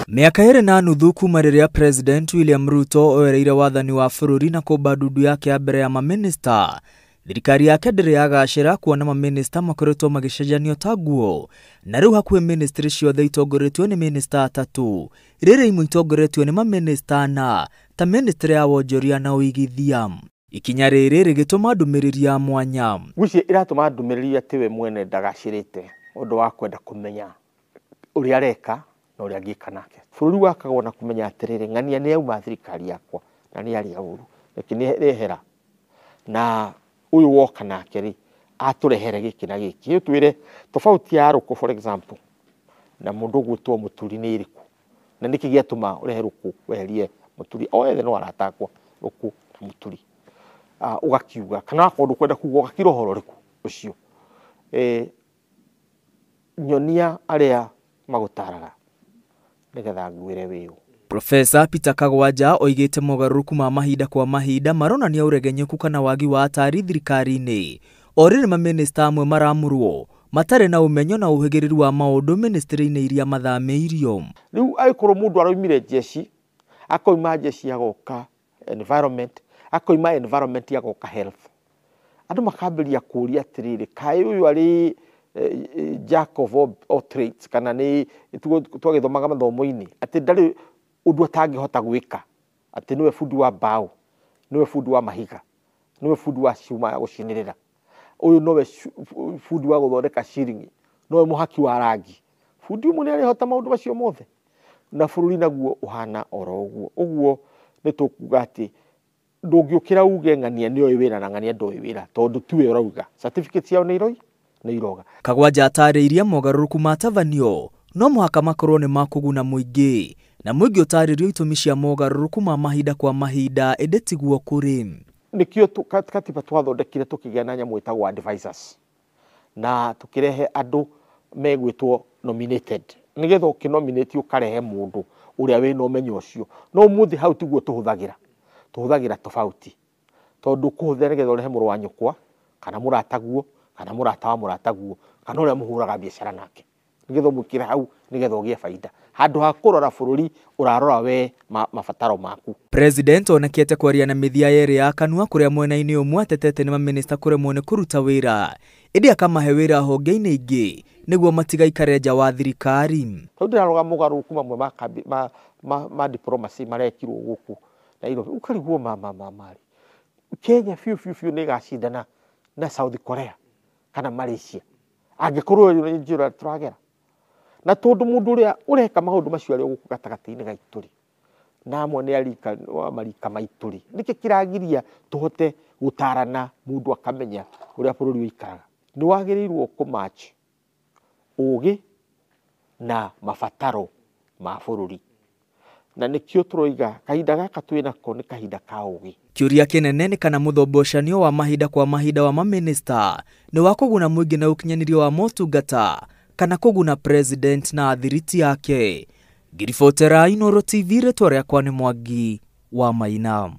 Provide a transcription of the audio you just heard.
Mĩaka 2.5 kuma rĩrĩa President William Ruto oereire wathani wa bũrũri na kũmba ndundu yake ya mbere ya mamĩnĩsta, thirikari yake ndĩrĩ yagacĩra kuona mamĩnĩsta makoretwo magĩcenjanio ta nguo, na rĩu hakuhĩ ministry ciothe itongoretio nĩ mĩnĩsta atatũ, rĩrĩ imwe itongoretio nĩ mamĩnĩsta ana ta ministry ya wonjoria na ũigithia. Ikinya rĩrĩ rĩgĩtũma ndũmĩrĩri ya mwanya. Ngwĩciria ĩratũma ndũmĩrĩri atĩ we mwene ndagacĩrĩte ũndũ wa kwenda kũmenya ũrĩa areka na ũrĩa angĩka nake. Bũrũri wakagwo na kũmenya atĩrĩrĩ, ng'ania nĩ yauma thirikari yakwa na nĩ yaria ũru, reke nĩehera, na ũyũ woka nake rĩ atũrehere gĩkĩ na gĩkĩ. Ĩtwĩre tofauti ya Rũkũ for example na mũndũ ũgwĩtwo Mũturi nĩ ĩrĩkũ, na nĩkĩ gĩatũma ũrehe Rũkũ weherie Mũturi? O ethe no arata akwa Rũkũ na Mũturi. Ũgakiuga kana wakorwo ndũkwenda kuga ũgakira ũhoro ũrĩkũ ũcio. Nyonia arĩa magũtaraga nĩgetha ngwĩre wĩũ. Profesa Peter Kagwanja oigĩte mogarũrũku ma mahinda kwa mahinda maronania ũregenyũku kana wagi wa atari thirikari-inĩ, o rĩrĩ mamĩnĩsta amwe maramũrwo matarĩ na ũmenyo na ũhĩgĩrĩru wa maũndũ ministry-inĩ iria mathamĩirio. Rĩu angĩkorwo mũndũ araumire jeshi, akoima jeshi agoka environment, akoima environment agoka health, andũ makambĩrĩria kũũria atĩrĩrĩ, kaĩ ũyũ arĩ jack of all trades, kana nĩ twagĩthomaga mathomo-inĩ atĩ ndarĩ ũndũ atangĩhota gwĩka, atĩ nĩwe bundi wa mbaũ, nĩwe bundi wa mahiga, nĩwe bundi wa cuma ya gũcinĩrĩra, ũyũ nowe bundi wa gũthondeka ciringi, nowe mũhaki wa rangi. Bundi ũmwe nĩ arĩhota maũndũ macio mothe, na bũrũri naguo ũhana oro ũguo. Ũguo nĩ tũkuga atĩ ndũngĩũkĩra uge ng'ania nĩoĩ wĩra na ng'ania ndoĩ wĩra, tondũ tiwe ũrauga. Certificate ciao nĩ iroi nĩ iroga. Kagwanja atarĩirie mogarũrũku matabanio no mũhaka makorwo nĩ makũguna mũingĩ, na mũingĩ ũtarĩrio itũmi cia mogarũrũku ma mahinda kwa mahinda, ĩndĩ tiguo kũrĩ. Nĩkĩo katiba twathondekire tũkĩgĩa na nyamũ ĩtagwo advisors, na tũkĩrehe andũ megwĩtwo nominated, nĩgetha ũkĩnominate ũkarehe mũndũ ũrĩa wĩna ũmenyo ũcio. No ũmũthĩ hau tiguo tũhũthagĩra, tũhũthagĩra tofauti, tondũ kũhũthĩra nĩgetha ũrehe mũrũ wa nyũkwa kana mũrataguo kana mũrata wa mũrataguo kana ũrĩa mũhũraga biacara nake, nĩgetha ũmwĩkĩre hau nĩgetha ũgĩe baida, handũ ha kũrora bũrũri ũrarora we mabataro maku. President onekete kwaria na mĩthia yerĩ ya kanua, kũrĩa mwena-inĩ ũmwe atetete nĩ mamĩnĩsta kũremwo nĩ kũruta wĩra, ĩndĩ akamahe wĩra honge-inĩ ingĩ nĩguo matigaikare nja wa thirikari. Tondũ ndĩrarora mogarũrũku mamwe ma diplomacy marekirwo gũkũ Nairobi, ũkarigwo ma Kenya biũ biũ biũ nĩ ĩgacindana na South Korea kana Malaysia angĩkorwo ĩyo nĩ njĩra tũragera. Na tondũ mũndũ ũrĩa ũreka maũndũ macio arĩ gũkũ gatagatĩ-inĩ gaitũ rĩ, na amwe nĩ arika wa marika maitũ rĩ, nĩkĩ kĩragiria tũhote gũtarana mũndũ akamenya ũrĩa bũrũri ũikaraga? Nĩ wagĩrĩirwo kũ-match ũgĩ na mabataro ma bũrũri, na nĩkĩo tũroiga kahinda gaka twĩnako nĩ kahinda ka ũgĩ. Kĩũria kĩnene nĩ kana mũthombocanio wa mahinda kwa mahinda wa mamĩnĩsta nĩ wa kũguna mũingĩ na ũkinyanĩria wa motungata kana kũguna president na athiriti yake. Ngiribotera Inooro TV, rĩtwa rĩakwa nĩ Mwangi wa Maina.